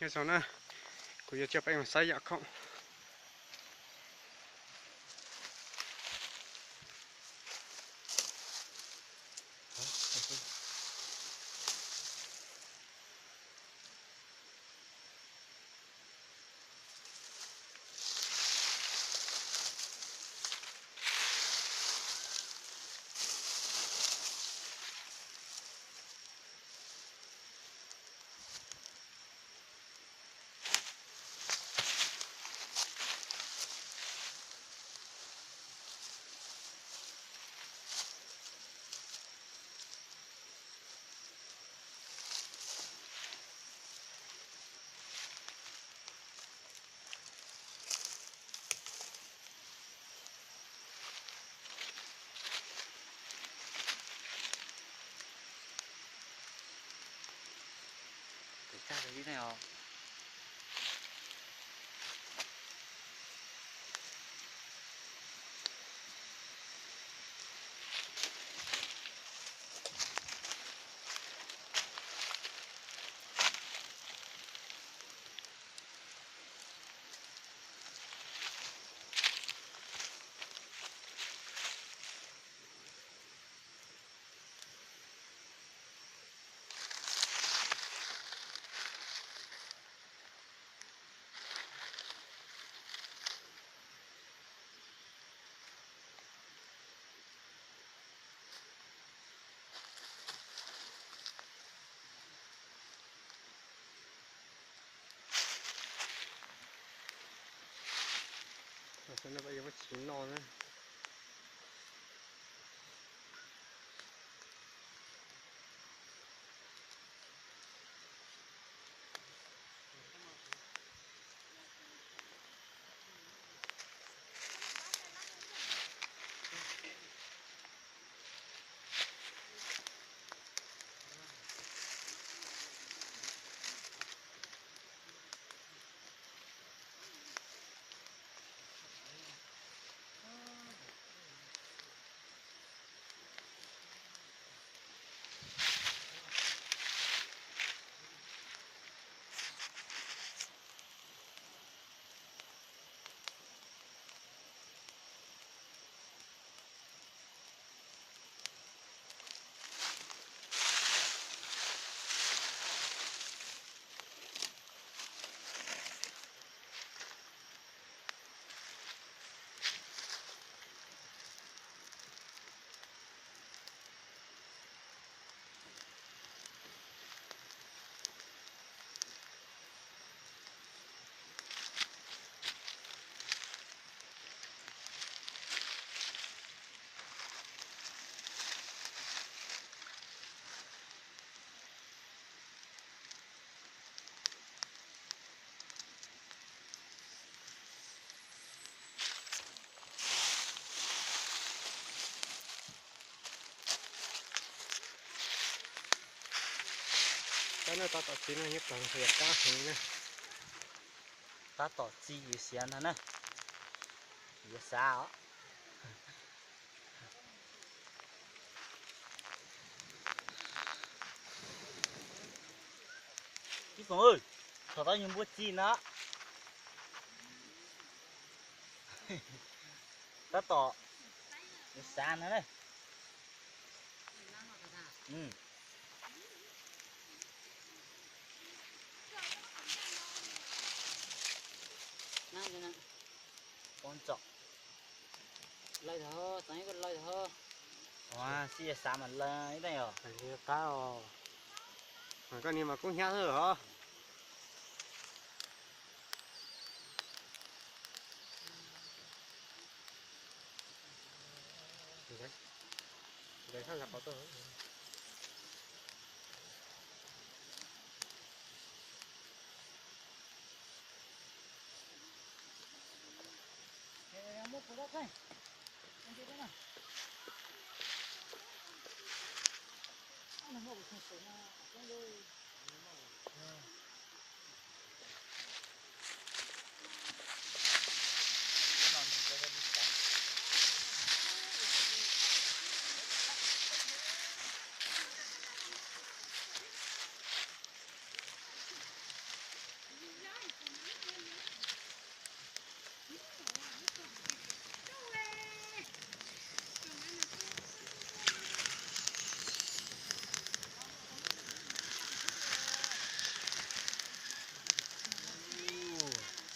Nyob zoo na, kuv yuav coj peb mus saib yam khoom. Muab tsis noj na. Tab no tab tom txiv no nyob tod, yog qab heev na. Tab tom txiv yuav xav ntag na. Yuav xav os. Tib Foom, thaum tau yug npua txiv no, tab tom yuav xav ntag na. Pov ntxoom. Ua, sib xav mas lawv ib teej os. Qab os. Koj niag mas kub hnyiab xwb os.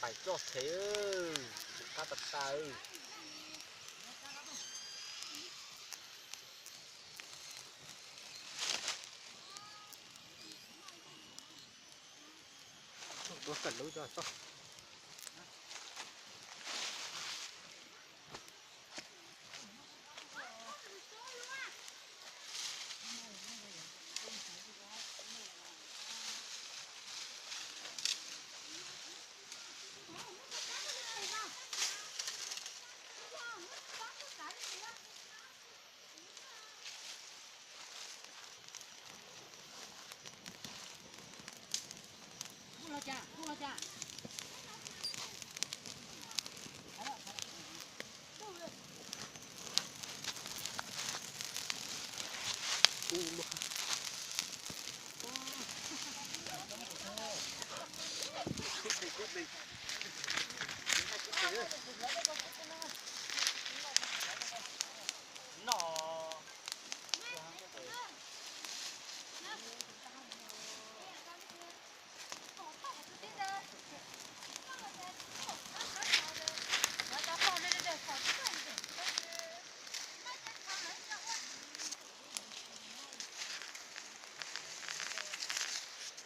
Hais txoj phem, qab tas tas. Ua kawm lub tso txog.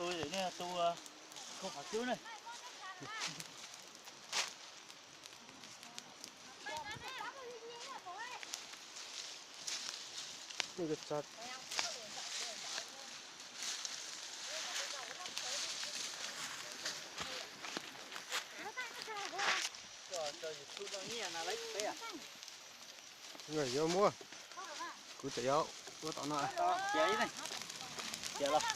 Tus ne tus, tus qhov cub ne. Yuav muab, kuv tseem yuav ua tom no. Cia los.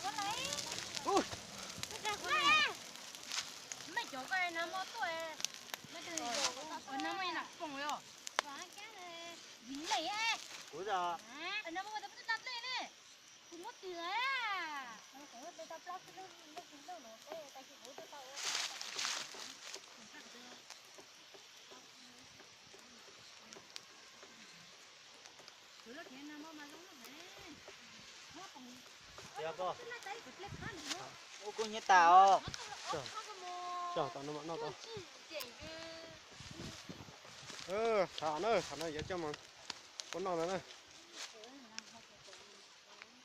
Mej cov ko na mo tuaj, na mo na foom os. Kuv na mo ua tau pub tau dlej ne. Kuv muab twg a? Ua kub nyiab tas os. Cog tau no mam noj tau. Tham na, tham no yuav coj mus ua noj no na.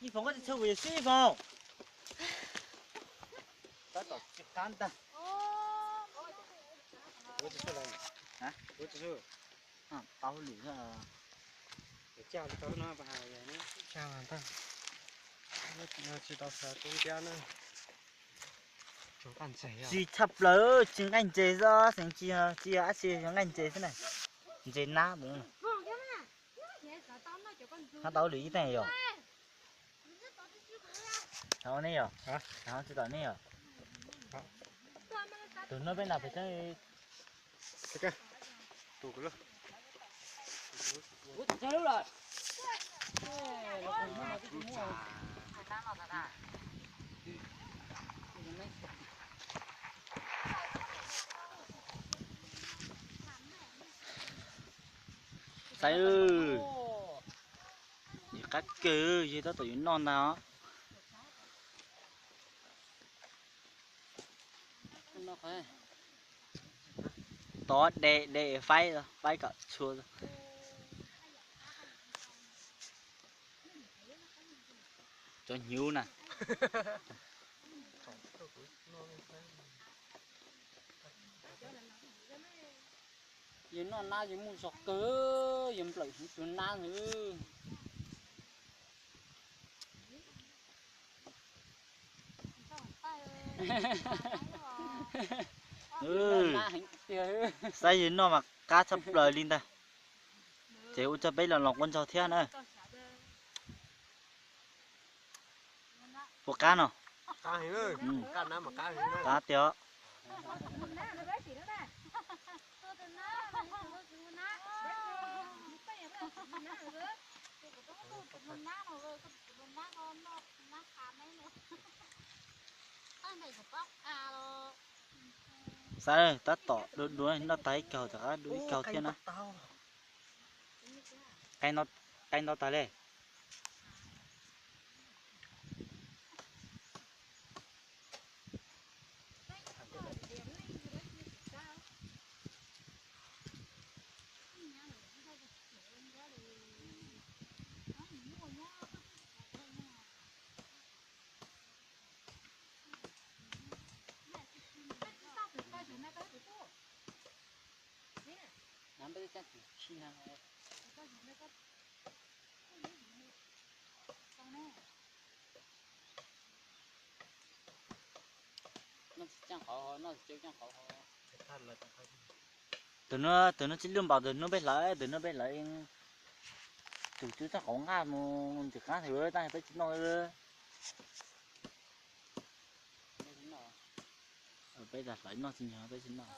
Ib Foom, koj tsis tshua kuv yuav swb Ib Foom. Tab tom tsis qab ntag. Tau hauj lwm thiab. Tsis tau xav tub ntiab na. Tsis tshaj plaws, tsis nqaij ntses xwb, xeev tsis, tsis yog dab tsi, yog nqaij ntses xwb na. Ntses nab mus. Hab tau hauj lwm ib teeg yom. Hab ne yom, hab tsis tom ne yom. Tus no peb nram pem tseeb. Xaiv, yog qab kawg, yog tab tom yuav noj ntag os. Tov de de faib, faib kom txhua. Cov hnyuv na. Yog noj nab yog muaj zog kawg, yog nplawm hnyuv tsuag nab ntag. Xav yog noj mas qab tshaj plaws li ntag. Ces ua tso peb los los quab ntsog thiab na. Puas qab no? Qab tiag. Xav tab tom dua dua noj tag ib kaug, rov qab dua ib kaug thiab na. Qaib ntau tas li. Tus no, tus no tsis lub npaum tus no peb hlawv, tus no peb hlawv, tus cub txoj qauv nqaj mus ntxim qab thiab, tab sis peb tsis noj. Peb hlawv noj tsis nyog peb tsis noj.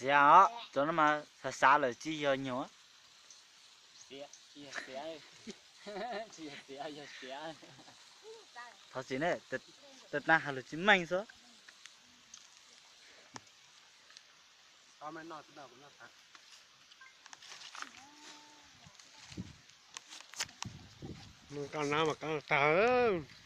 Xiav os, cov no mas xav xav lawm tsis yog nyuag. Thov txim ne, tas tas has lus tsis meej xwb. Noj mas koj tag.